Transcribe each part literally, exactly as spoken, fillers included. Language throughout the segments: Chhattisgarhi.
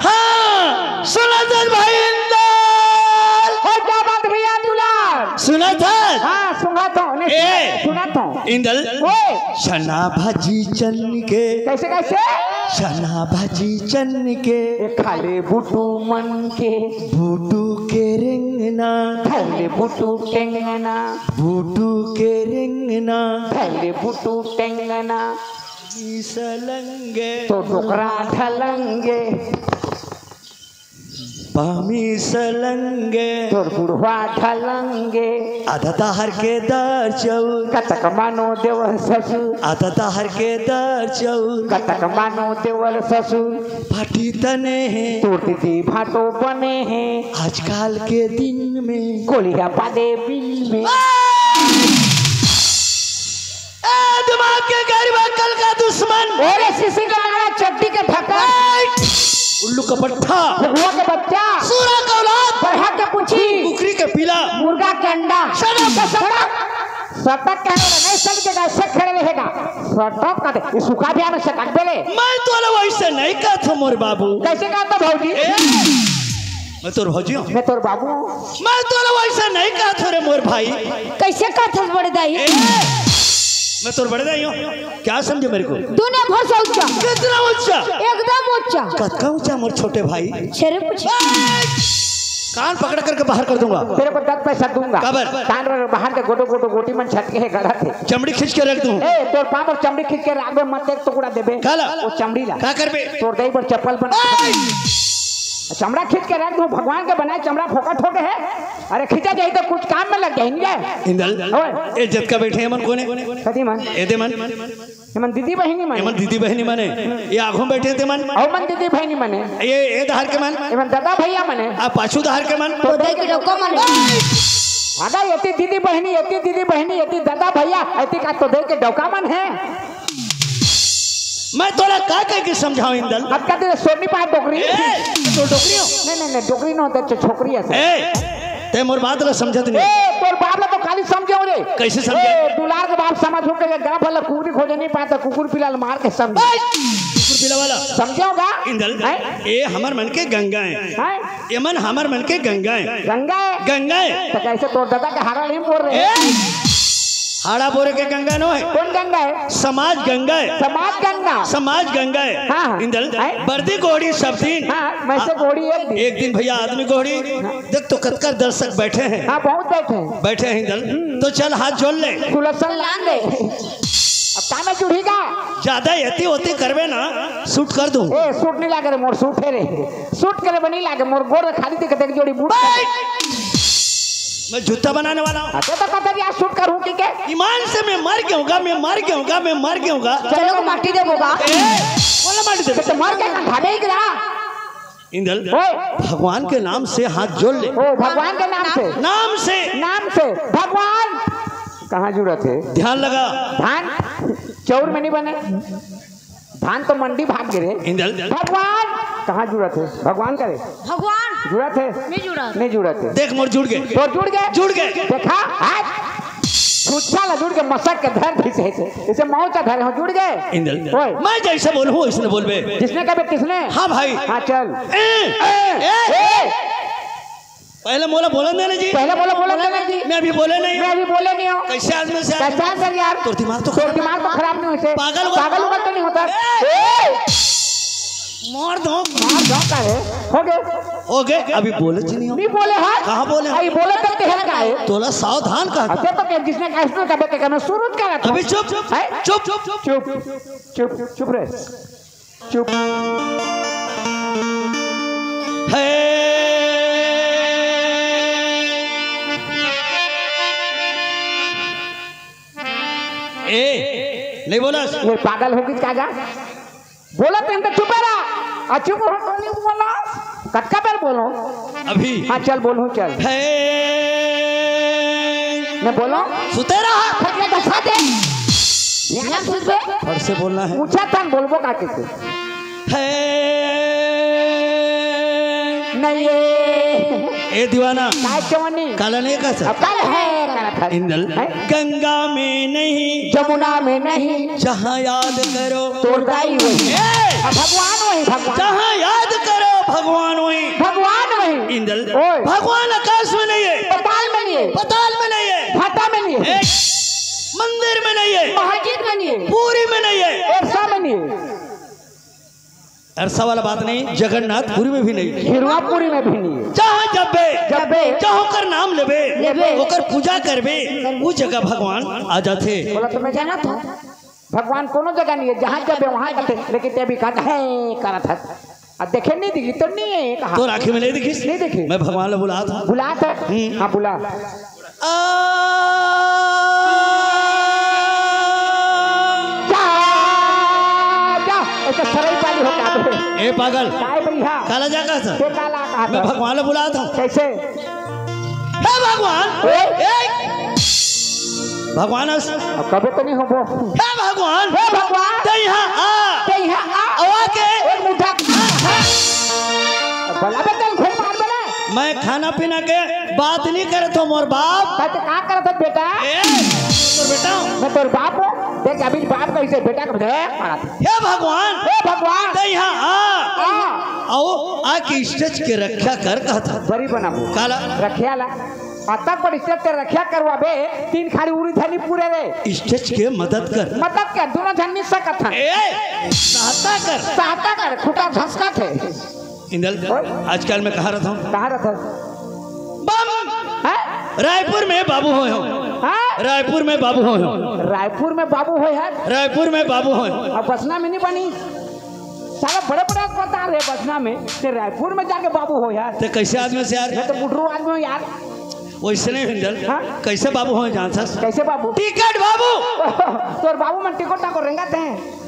हाँ, सुनत हस भाई इंदल। हो, क्या बात भैया दुलार? सुनत हस? हाँ, सुनत हूँ। नहीं, ए! सुनत हूँ। इंदल। ओए! चना भाजी चन के। कैसे, कैसे? चना भाजी चन के। ए, खा ले बुटू मन के। बुटू के रेंगना। खा ले बुटू टेंगना। बुटू के रेंगना। खा ले बुटू टेंगना। पामी सलंगे। तो डोकरा ढलंगे। पामी सलंगे। तोर बुढ़वा ढलंगे। आधा डहर के दार चाउर। कतक मानो देवर ससुर। आधा डहर के दार चाउर। कतक मानो देवर ससुर। पाटी तने हे। तोर दीदी भाटो बने हे। आजकल के दिन में। गोलियां पादे बिल में। ए, दिमाग के गरीब अक्ल का दुश्मन। ओरे सीसी के नारा चड्डी के ढक्कन। ए, उल्लू का पट्ठा। फुगुआ के बच्चा। सूरा का औलाद। बढ़ा के पूछी। कुकरी के पीला। मुर्गा के अंडा। Shut up। तो सटक। सटक कहे वाला नहीं, सटक के ऐसे खड़े रहेगा। सटक का दे। ये सुखा भी आना सटक बेले। मैं तोला वैसे नहीं कहत हूँ मोर बाबू। कैसे कहत हस भौजी? ए, मैं तोर भौजी हूँ। मैं तोर बाबू हूँ। मैं तोला वैसे नहीं कहत हूँ रे मोर भाई। कैसे कहत हस बड़े दाई? ए, मैं तोर बड़े दाई हूँ। क्या समझे मेरे को? दुनिया भर से ऊंचा। कितना ऊंचा? एकदम ऊंचा। कतका ऊंचा मोर छोटे भाई? छेरे पूछे। कान पकड़ करके बाहर कर दूंगा। तेरे को दस पैसा दूंगा। काबर? कान बाहर के गोटो गोटो गोटी मन छटके हे गड़ा थे। चमड़ी खींच के रख दूं। ए, तोर पाँव पर चमड़ी खींच के राखबे, मत एक टुकड़ा देबे। काला? वो चमड़ी ला। का करबे? तोर दई पर चप्पल बना। ए! चमड़ा खींच के रख दूं, भगवान के बनाए चमड़ा फोकट हो गए है। अरे खींचा जाए तो कुछ काम में लग जाए, नहीं जाए? इंदल, ओए। ए जतका बैठे हे मन कोने? कदी मन? ए दे मन। एमन दीदी बहिनी मने। एमन दीदी बहिनी मने। ये आगू में बैठे हे ते मन। अउ मन दीदी बहिनी मने। ये, ये डहर के मन। एमन दादा भैया मने। आ पाछू डहर के मन। तो दे के डौका मने। आगा एती दीदी बहिनी, एती दीदी बहिनी, एती दादा भैया, एती का तो दे के डौका मन हे। मैं तोला का कह के समझाऊं इंदल? अब का तेरे सोनी पाए डोकरी? ए, तो डोकरी हो? नहीं, नहीं, नहीं, डोकरी न होता, छो-, छोकरी है सर। ए, ते मोर बात ला समझत नहीं। ए, तोर बाप ला तो खाली समझे हो रे। कैसे समझे? ए, दुलार के बाप समझ हो के गाँव वाला कुकुर खोजे नहीं पाता, कुकुर पिला ला मार के समझे। ए, कुकुर पिला वाला। समझे होगा? इंदल, हैं? ए हमर मन के गंगा है। हैं? एमन हमर मन के गंगा है। गंगा है? गंगा है। तो कैसे तोर दादा के हारा नहीं बोल रहे? ए, हाड़ा बोरे के गंगा नो है। कौन गंगा है? समाज गंगा है। समाज गंगा। समाज गंगा है। हाँ, हाँ। इंदल, हैं? बरदी घोड़ी सब दिन। हाँ, मैं से घोड़ी एक दिन। एक दिन भैया आदमी घोड़ी। देख तो कतका दर्शक बैठे हैं। हाँ, बहुत बैठे हैं। बैठे हैं इंदल। तो चल हाथ जोड़ ले। सुलसन लान दे। अब का में जुड़ीगा? ज्यादा एती ओती करबे ना, shoot कर दूं। ए, shoot नहीं लागे रे, मोर suit है रे। Shoot करे बनी लागे, मोर गोड़ खाली दिखे, देख जोड़ी बूट। मैं जूता बनाने वाला हूँ। अच्छा, तो कब तक यार shoot करूँ कि के? ईमान से मैं मर गया हूँगा, मैं मर गया हूँगा, मैं मर गया हूँगा। चलो, माटी दे बोगा। ए, बोला माटी दे। तो मर के का खाबे ही करा? इंदल, ओए। भगवान के नाम से हाथ जोड़ ले। ओ, भगवान के नाम से। नाम से। नाम से। भगवान। कहाँ जुड़त हे? ध्यान लगा। धान चौर में नहीं बने। धान तो मंडी भाग गे रे। इंदल। भगवान। कहाँ जुड़त हे? भगवान करे। भगवान। जुड़त हे? नहीं जुड़त। नहीं जुड़त हे। देख मोर जुड़ गए। तो जुड़ गए? जुड़ गए। देखा? आज छुच्छा ला जुड़ के मसक के धर दिस हे। इसे मौचा धरे हो, जुड़ गए। इंदल। ओए। मैं जैसे बोलूँ, वैसने बोलबे। जिसने कहे किसने? हाँ भाई। हाँ, चल। ए, ए, ए, ए। पहले मोला बोलन दे ना जी। पहले मोला बोलन दे ना जी। मैं अभी बोले नहीं मैं हूँ। अभी बोले नहीं हूँ। कैसे आदमी से? कैसे आदमी यार? तोर दिमाग तो तोर खराब दिमाग तो खराब नहीं होते। पागल हुआ? पागल हुआ तो नहीं होता। ए! ए! मार दो। मार दो का है? हो गए। हो गए, अभी बोले जी नहीं हो। नहीं बोले हैं? कहाँ बोले हो? अभी बोले तो तेहर का है? तोला सावधान कहा था। अच्छा, तो क्या जिसने कहा, इसने कहा, बेटे का मैं शुरू करा था। अभी चुप, है? चुप, चुप, चुप। चुप, चुप, चुप रहे। चुप। है। ए, नहीं बोला। ये पागल होगी का जा? बोला तेन तो चुप रहा। आ चुप हो तो नहीं बोला। कतका बेर बोलो? अभी। हाँ, चल बोलूँ, चल। है। मैं बोलो? सुते रहा। फटले दसा दे। यहाँ सुते। फट से बोलना है। पूछा था, बोलबो का के तू? है। नहीं ये। ए दीवाना। काय जवानी? काला नहीं का सर? अब कल है, कल इंदल, हैं? गंगा में नहीं, जमुना में नहीं, जहाँ याद करो तोर दाई वही। ए! अब भगवान वही, भगवान। जहाँ याद करो भगवान वही। भगवान वही। इंदल, ओए। भगवान आकाश में नहीं है, पताल में नहीं है, पताल में नहीं है, भाटा में नहीं है, ए! मंदिर में नहीं है, मस्जिद में नहीं है, पूरी में नहीं है, एरसा में नहीं है। अरसा वाला बात नहीं, जगन्नाथपुरी में भी नहीं, हिरवापुरी में भी नहीं है। जहाँ जब्बे, जब्बे, जहाँ ओकर नाम लेबे, लेबे, ओकर पूजा करबे, वो जगह भगवान आ जाथे। बोला तो मैं जाना था, भगवान कोनो जगह नहीं है, जहाँ जब्बे वहाँ जाते, लेकिन ते भी कहत है, करत है। अब देखे नहीं दिखी तो नहीं है कहाँ। तोर आँखी में नहीं दिखिस? नहीं दिखी। मैं भगवान ला बुलात हँव। बुलात है? हम्म। हाँ, बुला। आ। जा, जा, ऐसे सरई पाली हो जाते हैं। ए पागल। काय भैया? काला जा कहा था? के काला कहा मैं था? भगवान ला बुलात हँव। कैसे? हे भगवान। ए? ए? भगवान अस- अब कबे तो नहीं हो वो। हे भगवान। हे भगवान। ते यहाँ आ। ते यहाँ आ। अवा के। एक मुठा। बला बे, तेल घूम मार बे। मैं खाना पीना के बात नहीं करत हँव मोर बाप। मैं तो का करत हँव बेटा? ए, तोर बेटा हँव। मैं तोर बाप हँव। देख अभी बाप कैसे बेटा को दे। हे भगवान। हे भगवान। ते यहाँ आ। आ। अउ आके stage के रक्षा कर कहत हँव। बरी बना वो। काला? रखिया ला। अतक बड़ stage के रक्षा करवाबे, तीन खाली उरी धनी पूरे रे। Stage के मदद कर। मदद कर, दोनों झन नहीं सकत हन। ए, सहायता कर। सहायता कर, खुटा धसकत है। इंदल, ओए। आजकल मैं कहाँ रहत हँव? कहाँ रहत हस? बम! हैं? रायपुर में बाबू होय हँव। हाँ? रायपुर में बाबू होय हँव। रायपुर में बाबू होय है? रायपुर में बाबू होय हँव। अब बसना में नहीं बनी। साला बड़े बड़े अस्पताल है बसना में, ते रायपुर में जाके बाबू होय है? ते कैसे आदमी से यार? मैं तो बुढ़रू आदमी हँव यार। वैसे नहीं इंदल, हाँ? कैसे बाबू होय हँव जानथस? कैसे बाबू? टिकट बाबू। तोर बाबू मन टिकट टाको रेंगत हैं।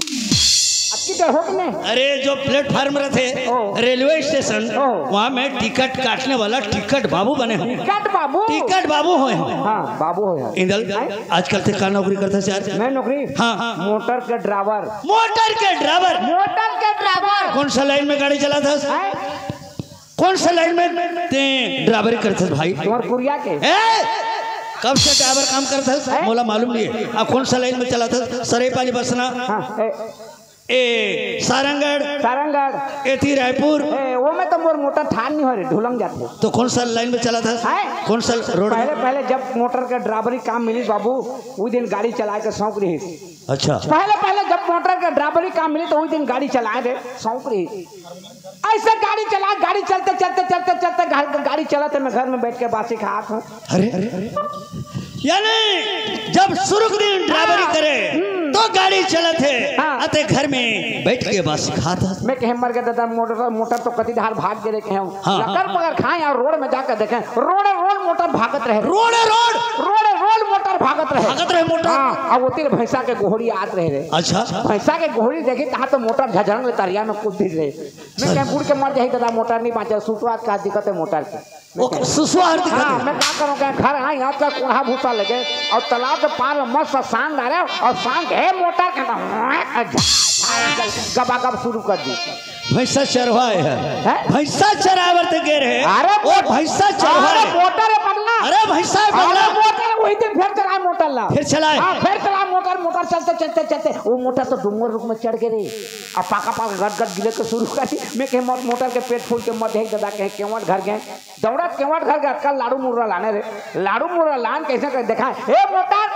अतकी देर हो कि नहीं? अरे जो platform रथे, ओ। Railway station, ओ। वहाँ मैं टिकट काटने वाला टिकट बाबू बने हँव। टिकट बाबू? टिकट बाबू होय हँव। हाँ, बाबू होय हँव। इंदल, हैं? आजकल ते का नौकरी करथस यार? मैं नौकरी? हाँ। मोटर के driver। मोटर के driver? मोटर के driver। कौन सा line में गाड़ी चलाथस? हैं? कौन सा line में ते driver-ी करथस भाई? तुम्हार कुरिया के? ए! कब से driver काम करथस? हैं? मोला मालूम नहीं है। अब कौन सा line में चलाथस? सरई पाली बसना? हाँ, ए। ए, सारंगढ़? सारंगढ़। एती रायपुर? ए, वो में तो मोर मोटर ठान नहीं हो रे, ढुलंग जाथे। तो कौन सा line में चलाथस? हैं? कौन सा road में? पहले, पहले जब मोटर के driver-ी काम मिलिस बाबू, वो दिन गाड़ी चलाए के शौक रहिस। अच्छा। पहले, पहले जब मोटर के driver-ी काम मिलिस, तो वो दिन गाड़ी चलाए रे, शौक रहिस। ऐसे गाड़ी चला, गाड़ी चलते, चलते, चलते, चलते, गा-, गाड़ी चलत हे, मैं घर में बैठ के बासी खात हँव। अरे, यानी जब शुरू के दिन driver-ी हाँ। करे, हम्म। तो गाड़ी चलत हे, हाँ। अते घर में बैठ के बासी खात हँव। मैं कहे, "मर गे दादा, मोटर, मोटर तो कति धार भाग गे रे," कहे हँव। हाँ, हाँ। लकर पकर खाए अउ road में जाके देखे, रोड़े रोड़ मोटर भागत रहे। रोड़े रोड़? रोड़े रोड़ मोटर भागत रहे। भागत रहे मोटर? हाँ, अब ओती ले भैंसा के गोहड़ी आत रहे रे। अच्छा। भैंसा के गोहड़ी देखिस, तहाँ तो मोटर झझरंग ले तरिया में कूद दिस रे। मैं कहे, "बूड़ के मर जाही दादा, मोटर नहीं बाँचे, सुसुआत का दिक्कत है मोटर के।" मैं ओ, कहे, सुसुआत दिक्कत हाँ, है। मैं का करूँ, कहे, घर आए, यहाँ का कोढ़ा भूसा लगे अउ तालाब के पार में मस्त सांड आ रहे अउ सांड हे मोटर के अंदर, झा, झा, गबागब शुरू कर दी। भैंसा चरवाए हे। हैं? भैंसा चराए बर ते गे रहे। अरे ओ, भैंसा चरवाए। अरे मोटर है पगला। अरे भैंसा है पगला। अरे मोटर है, वही दिन फिर चलाए मोटर ला। फिर चलाए। हाँ, फिर चलाए मोटर, मोटर चलते, चलते, चलते, वो मोटर तो डूंगर रुख में चढ़ गे रे। अब पाका पाका गट गट गिले के शुरू कर दी। मैं कहे, "मत मोटर के पेट फूल के मत देख दादा," कहे, केवट घर गए। दौड़त केवट घर के अतका लाड़ू मुर्रा लाने रे। लाड़ू मुर्रा लान कैसे कर देखा, "ए मोटर,"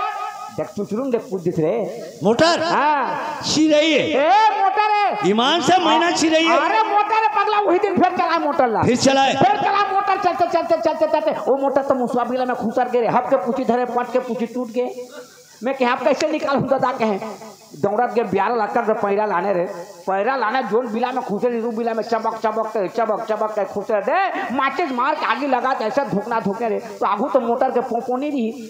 देख चुचरुम देख कूद दिस रे। मोटर? हाँ। चिरई हे। ए, मोटर हे। ईमान से महीना चिरई हे। अरे, मोटर हे पगला, वही दिन फिर चलाए मोटर ला। फिर चलाए। फिर चलाए मोटर, चलते, चलते, चलते, चलते, वो मोटर तो मुसवा बिला में खुसर गे रे, हप के पूछी धरे, पट के पूछी टूट गे। मैं कहे, "अब कैसे निकालूं दादा?" कहे, दौड़त गे बियारा लक्कड़ के पैरा लाने रे, पैरा लाने जोन बिला में खुसे रे, रू बिला में चबक, चबक के, चबक, चबक के खुसे रे, माचिस मार के आगी लगा के ऐसे धुकना धुके रे, तो आगू तो मोटर के पोंपो नहीं रही।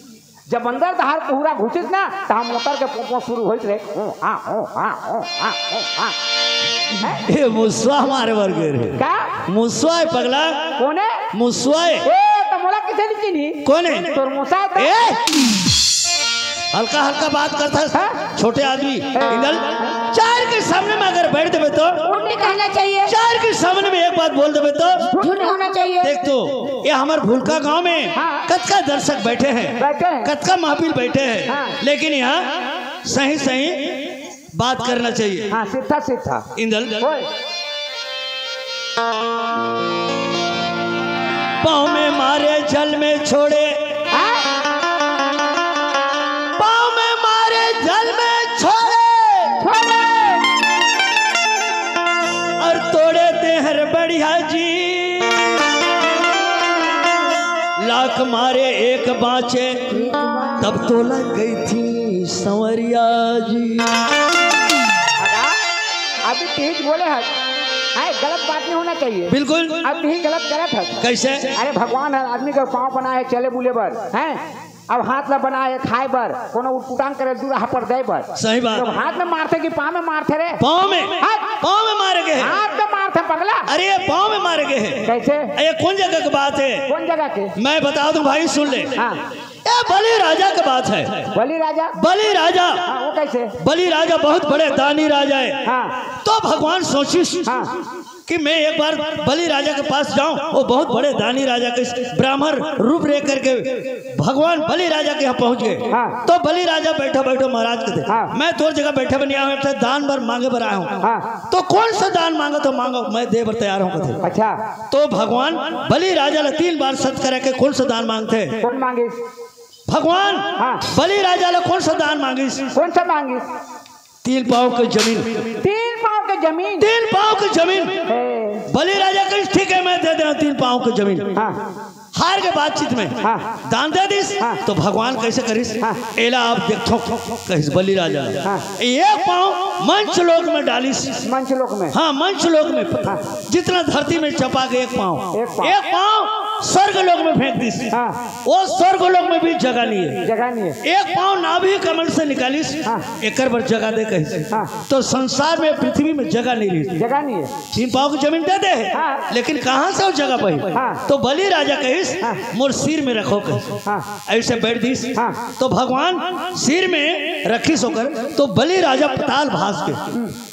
जब अंदर डहर कुहरा घुसिस ना, तहाँ मोटर के पोंपो शुरू होइस रे। ओ, हाँ, ओ, हाँ, ओ, हाँ, ओ, हाँ। हैं? ए, मुसवा मारे बर गे रे। का? मुसवा हे पगला। कोन हे? मुसवा हे। ए, तो मोला किसे नहीं चिन्ही? कोन हे? तोर मुसा हे तो। ए! हल्का हल्का बात करता है। हाँ? छोटे आदमी। ए। इंदल, चार के सामने में अगर बैठ देबे तो? झूठ नहीं कहना चाहिए। चार के सामने में एक बात बोल देबे तो? झूठ नहीं होना चाहिए। देख तो, ये हमर भुलका गांव में हाँ। कतका दर्शक बैठे हैं, बैठे हैं। कतका महफिल बैठे हैं, हाँ। लेकिन यहाँ सही सही बात करना चाहिए। हाँ, सीधा सीधा। इंदल। ओए। पाँव में मारे, जल में छोड़े। हाँ? पाँव में मारे, जल में छोड़े। छोड़े। और तोड़े देहर बढ़िया जी। लाख मारे एक बाँचे, तब तोला कहिथे संवरिया जी। अभी तेज बोले हस, हैं, गलत बात नहीं होना चाहिए। बिल्कुल। अब नहीं गलत करत हस। कैसे? अरे भगवान हर आदमी के पाँव बनाए हे चले बुले बर, हैं? अब हाथ ला बनाए हे खाए बर, कोनो उटपुटांग करे दूर पर दे बर। सही बात। तो हाथ में मारथे कि पाँव में मारथे रे? पाँव में। हाथ। पाँव में मारे गए हैं। हाथ में मारथे पगला। अरे ये पाँव में मारे गए हैं। कैसे? ये कौन जगह की बात है? कौन जगह के? मैं बता दूं भाई, सुन ले। हाँ। ये बलि राजा की बात है। बलि राजा? बलि राजा। हाँ, वो कैसे? बलि राजा बहुत बड़े दानी राजा है। हाँ। तो भगवान सोचिस हाँ। कि मैं एक बार बलि राजा के पास जाऊं, वो बहुत बड़े दानी राजा के ब्राह्मण रूप ले करके भगवान बलि राजा के यहाँ पहुंच गए। हाँ। तो बलि राजा बैठा बैठा महाराज कथे, हाँ। मैं तोर जगह बैठे बर नइ आए हंव, दान बर मांगे बर आए हंव। हाँ। तो कौन सा दान मांगत हो मांगो, मैं दे बर तैयार हंव कथे। अच्छा। तो भगवान बलि राजा ला तीन बार सत करे के कौन सा दान मांगथे? कौन मांगिस? भगवान हाँ। बलि राजा ला कौन सा दान मांगिस? कौन सा मांगिस? तीन पाँव के जमीन। तीन पाँव के जमीन? तीन पाँव के जमीन। हे। बलि राजा कहिस, ठीक है, मैं दे दे रहा हूँ तीन पाँव के जमीन। हाँ। हार के बातचीत में हाँ। दान दे दिस, हाँ। तो भगवान कैसे करिस? हाँ। एला आप देखो, कहिस बलि राजा। हाँ। एक पाँव मंच लोक में डालिस। मंच लोक में? हाँ, मंच लोक में। हाँ। जितना धरती में चपा के एक पाँव, एक पाँव। एक पाँव स्वर्ग लोक में फेंक दिस। हाँ। वो स्वर्ग लोक में भी जगह नहीं है। जगह नहीं है। एक पाँव नाभि कमल से निकालिस, हाँ। एकर बर जगह दे कहिस। हाँ। तो संसार में, पृथ्वी में जगह नहीं रही। जगह नहीं है। तीन पाँव की जमीन दे दे, हाँ। लेकिन कहाँ से वो जगह पाही? हाँ। तो बलि राजा कहिस, हाँ। मोर सिर में रखो कहिस। हाँ। ऐसे बैठ दिस। हाँ। तो भगवान सिर में रखिस ओकर, तो बलि राजा पताल भास के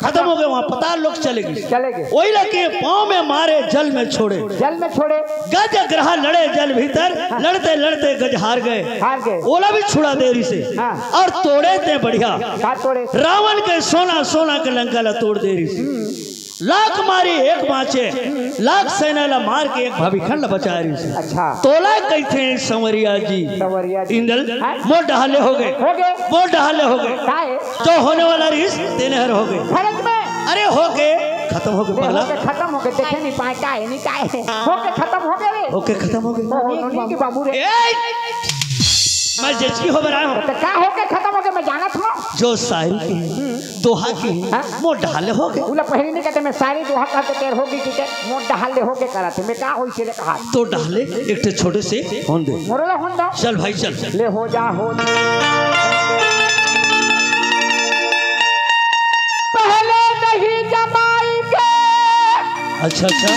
खत्म हो गए, वहाँ पताल लोक चले गए। चले गए। वही लगे पाँव में मारे, जल में छोड़े। जल में छोड़े। गज ग्रह लड़े जल भीतर, हाँ। लड़ते लड़ते गज हार गए। हार गए। ओला भी छुड़ा दे रहिसे। हाँ। और तोड़े ते बढ़िया। का तोड़े? रावण के सोना, सोना के लंका ला तोड़ दे रहिसे। लाख मारी एक बाँचे, लाख सेना ला मार के एक भविखंड ला बचाए रहिसे। अच्छा। तोला कहिथे संवरिया जी। संवरिया जी। इंदल, हाँ? मोर डहाले हो गए। हो गए। मोर डहाले हो गए। काहे? जो होने वाला रहिस, तेने हर हो गए। खरच में। अरे हो गए, खत्म हो गए ले, पगला। हो के खत्म हो गए, देखे नहीं पाए, काहे नहीं काहे। हो के खत्म हो गए रे। हो के खत्म हो गए। ओ, नोनी की बाबू रे। ए! मैं जचकी हो बर आए हंव। तो का हो के खत्म हो गए, मैं जानत हंव। जो शायरी के, दोहा के, हाँ? मोर डहाले हो गए। उला पहली नहीं कहते, मैं शायरी दोहा कहते तेर होगी कि के, मोर डहाले हो के करत हे, मैं का होइसे ले कहा। तो डहाले एक ठे छोटे से होन दे। मोर ला होन दो। चल भाई चल। ले हो जा हो। पहले दही जमाई के। अच्छा, अच्छा।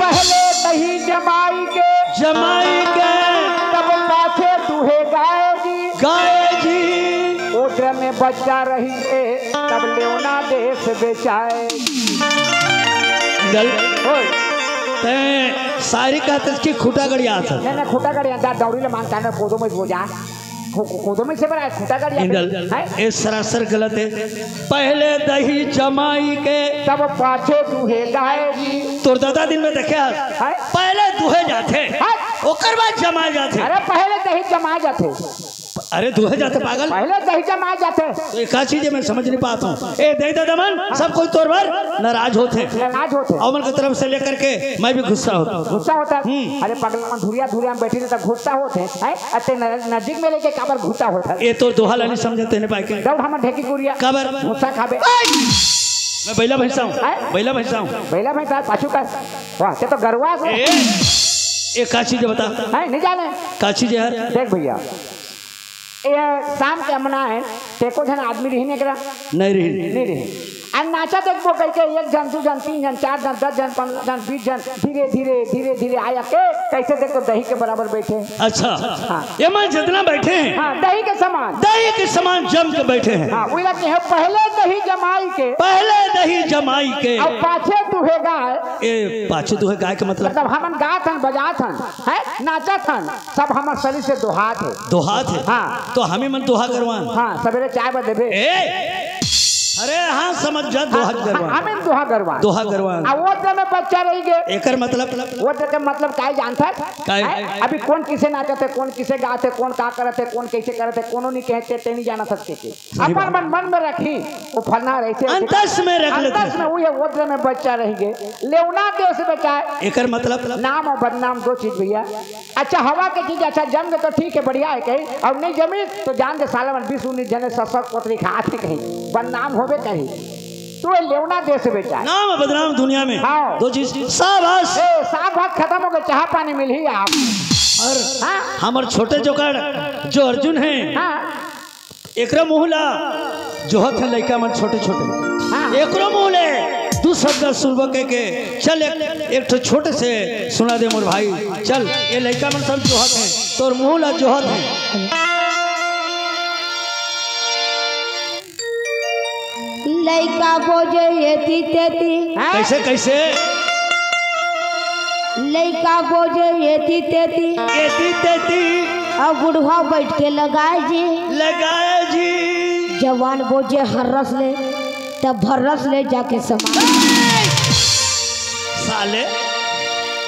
पहले दही जमाई के। जमाई के। तब पाछे दूहे गाय जी। गाय जी। ओकरे में बच्चा रही के, तब लेवना देश बेचाए। गल-, ओए। तैं शायरी कहत हस कि खूंटा गड़ियात हस। नहीं, नहीं, खूंटा गड़ियात, जा, दौड़ी ले मांगता ना, कोदो में सो जा। को-, को-, कोदो में से बड़ा है, खूंटा गड़ियात। इंदल, हैं? ये सरासर गलत है। पहले दही जमाई के। तब पाछे दूहे गाय जी। तोर दादा दिन में देखे हस। हैं? पहले दूहे जाथे। हैं? ओकर बाद जमाए जाथे। अरे, पहले दही जमाए जाथे। अरे, दूहे जाथे पागल। पहले दही जमाए जाथे। तो ये का चीज है, मैं समझ नहीं पाता हूँ। ए, दे दे दमन, सब कोई तोर बर नाराज होथे। नाराज होथे। अउ मन के तरफ से लेकर के मैं भी गुस्सा होता हूँ। गुस्सा होता है। हम्म। अरे पगला, मन धुरिया धुरिया में बैठी रहता, गुस्सा होथे, हैं? अते न-, नजदीक में लेके काबर गुस्सा होता है? ये तो दोहा ला नहीं समझे तेने पाए के। दौड़ हमर ढेकी कुरिया। काबर? गुस्सा खाबे। मैं बैला भैंसा हूँ। हैं? बैला भैंसा हूँ। बैला भैंसा, पाछू का। वाह, ते तो गरवा से। ए, ये का चीज है बता? हैं, नहीं जाने। का चीज है यार? देख भैया, ये शाम के अमना है, ते को झन आदमी रही नहीं करा? नहीं रही। नहीं रही। अउ नाचा देखबो कहिके एक झन, दू झन, तीन झन, चार झन, दस झन, पन्द्रह झन, बीस झन, धीरे धीरे धीरे धीरे आय के कइसे देखो दही के बराबर बइठे। अच्छा। हाँ। ये मन जितना बइठे हे, हाँ, दही के समान। दही के समान जम के बइठे हे। हाँ, उही ला कहे पहले दही जमाई के। पहले दही जमाई के। अउ पाछे दूहे गाय। ए, पाछे दूहे गाय के मतलब? मतलब हमन गात हन, बजात हन, हैं, नाचत हन, सब हमर शरीर से दोहात हे। दोहात हे? हाँ। तो हमी मन दोहा गरवान। हाँ, सबेरे चाय बर देबे। ए, अरे हाँ, समझ जा, दोहा हाँ, गरवान। हमी मन दोहा गरवान। दोहा गरवान। आ ओदे में बच्चा रहिगे। एकर मतलब? ओदे के मतलब काय जानथस? काय? हैं? अभी कोन कइसे नाचत हे, कोन कइसे गात हे, कोन का करत हे, कोन कइसे करत हे, कोनो नइ कहे, ते, ते नइ जानत हस के। सही अपन बात। मन, मन में रखही, वो फलना रहिथे। अंतस में रख लेथे। अंतस में, उही ओदे में बच्चा रहिगे। लेवना देस बेचाय। एकर मतलब? नाम अउ बदनाम दो चीज भइया। अच्छा, हवा के चीज अच्छा जम गे तो ठीक हे, बढ़िया हे कही, अउ नइ जमिस तो जान दे साला मन बीस उन्नीस झने ससुर पोतरी खात हे कही, बदनाम होबे कही। तो ये लेवना देस बेचाय। नाम अउ बदनाम दुनिया में। हाँ। दो चीज। शाबाश। ए, साग भात खतम होगे, चाहा पानी मिलही आप। अउ हाँ। हमर छोटे जोकड़ जो अर्जुन हे, हाँ। एकरो मुँह ला जोहत हे लइका मन छोटे छोटे। हाँ। एकरो मुँह ले दू शब्द सुनबो कहिके। चल एक, एक ठो छोटे से सुना दे मोर भाई। चल, ये लइका मन सब जोहत हे, तोर मुँह ला जोहत हे। लइका बोजे एती तेती। हाँ? कइसे, कइसे? लइका बोजे एती तेती। एती तेती। अउ बुढ़वा बइठ के लगाय जी। लगाय जी। जवान बोजे हर्रस ले, त भर्रस ले जाके समा। साले,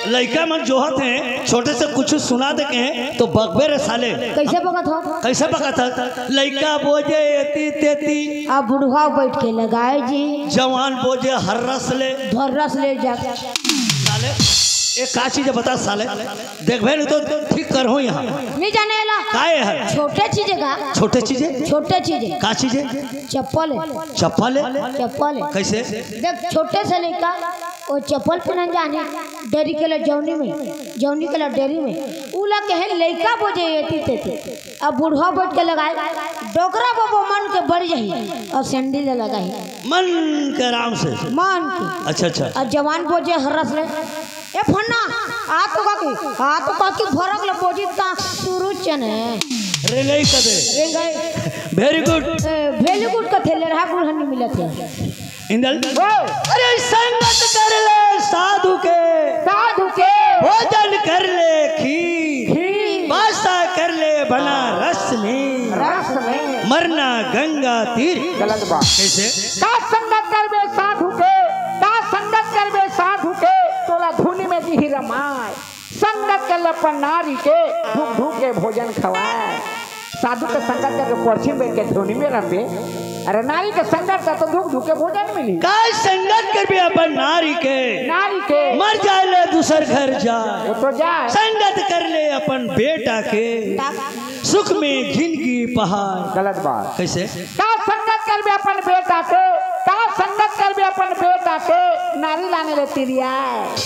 लइका मन जोहत हे, छोटे से कुछ सुना दे कहे, तो बकबे रे साले। कइसे बकत हो? कइसे बकत हो? लइका बोजे एती तेती। अउ बुढ़वा बइठ के लगाय जी। जवान बोजे हर्रस ले। भर्रस ले जाके। साले, ए का चीज हे बता साले? देखबे नहीं तो ठीक करहूँ यहाँ। नइ जाने ला। काय हे? छोटे चीज हे का? छोटे चीज हे? छोटे चीज हे। का चीज हे? चप्पल हे। चप्पल हे? चप्पल हे। कइसे? देख, छोटे से लइका वो चप्पल पहनन जाने, डेरी के ला जौनी में, जौनी के ला डेरी में, उला कहे लइका बोजे एती तेती। अउ बुढ़वा बइठ के लगाय, डोकरा बबो मन के बड़ जाही, अउ सैंडिल लगाही। मन के आराम से। मन के। अच्छा, अच्छा। अउ जवान बोजे हर्रस ले, ए फन्ना, आ तो काकी, आ तो काकी फरक ले बोजी ता सुरु चने। रेंगई कदे। रेंगई। Very good। ए, very good कथे ले रहा गुरहनी मिलत हे। इंदल। ओ। अरे संगत कर ले साधु के। साधु के। भोजन कर ले खीर। खीर। बासा कर ले बनारस में। रस में। मरना गंगा तीर। गलत बात। कइसे? का संगत करबे साधु के, का संगत करबे साधु के, तोला धुनी में दिही रमाय। संगत कर ले अपन नारी के, ढूक ढूक के भोजन खवाय। साधु के संगत करके पोरछी में बइठ के धुनी में रमबे। अरे नारी के संगत कर तो ढूक ढूक के भोजन मिली। का संगत करबे अपन नारी के? नारी के। मर जाय ले दूसर घर जाय। वो तो जाय। संगत कर ले अपन बेटा के। सुख में जिनगी पहाय। गलत बात। कइसे? का संगत करबे अपन बेटा के, का संगत करबे अपन बेटा के, नारी लाने ले तिरियाय।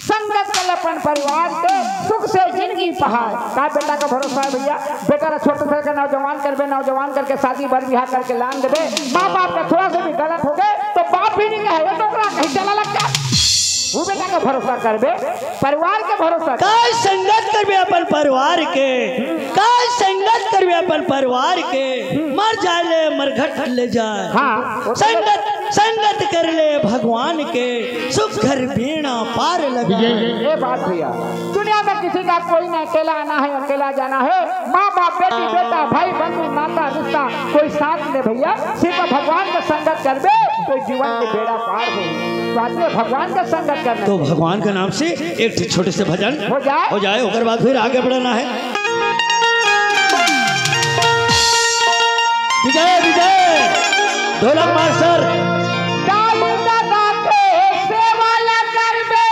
संगत कर ले अपन परिवार के, सुख से जिनगी पहाय। का बेटा का भरोसा हे भइया? बेटा ला छोटे से करके नौजवान करबे, नौजवान करके शादी बर बिहा करके लान देबे। माँ बाप का थोड़ा से भी गलत होगे तो बाप भी नइ कहे, वो तो ओकरा कहीं चला लगता। वो बेटा का भरोसा करबे, परिवार के भरोसा कर। का संगत करबे अपन परिवार के, का संगत करबे अपन परिवार के, मर जाय ले मरघट ले जाय। हाँ, वो तो संगत, संगत कर ले भगवान के, सुख घर बेड़ा पार लगे। ये बात भइया, दुनिया में किसी का कोई ना अकेला आना है, अकेला जाना है। माँ बाप, बेटी, बेटा, भाई, बंधु, नाता, रिश्ता, कोई साथ में भइया, सिर्फ भगवान का संगत करबे तो जीवन के बेड़ा पार हो। तो आज में भगवान का संगत करना तो चाहिए। भगवान के नाम से एक ठो छोटे से भजन हो जाए। हो जाए, ओकर बाद फिर आगे बढ़ना है। विजय, विजय, ढोलक मास्टर। कालू दादा के सेवा ला करबे,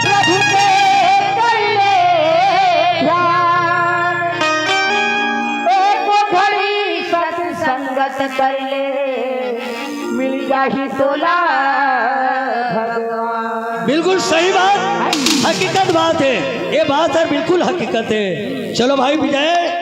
प्रभु के कर ले ध्यान। एको घड़ी सत्संगत कर ले, मिल जाही तोला भगवान। बिल्कुल सही बात, हकीकत बात है ये बात, सर, बिल्कुल हकीकत है। चलो भाई विजय।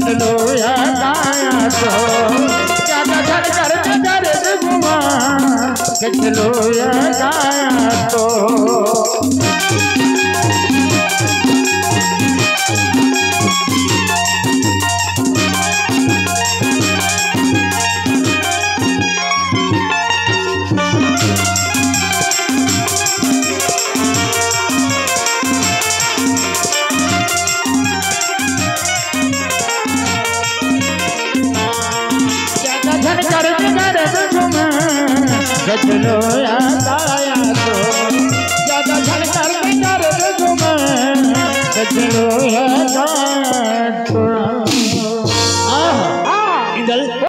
गजलो या गाया तो, ज्यादा धड़कन में दर्द घुमा। गजलो या गाया तो। गजलो या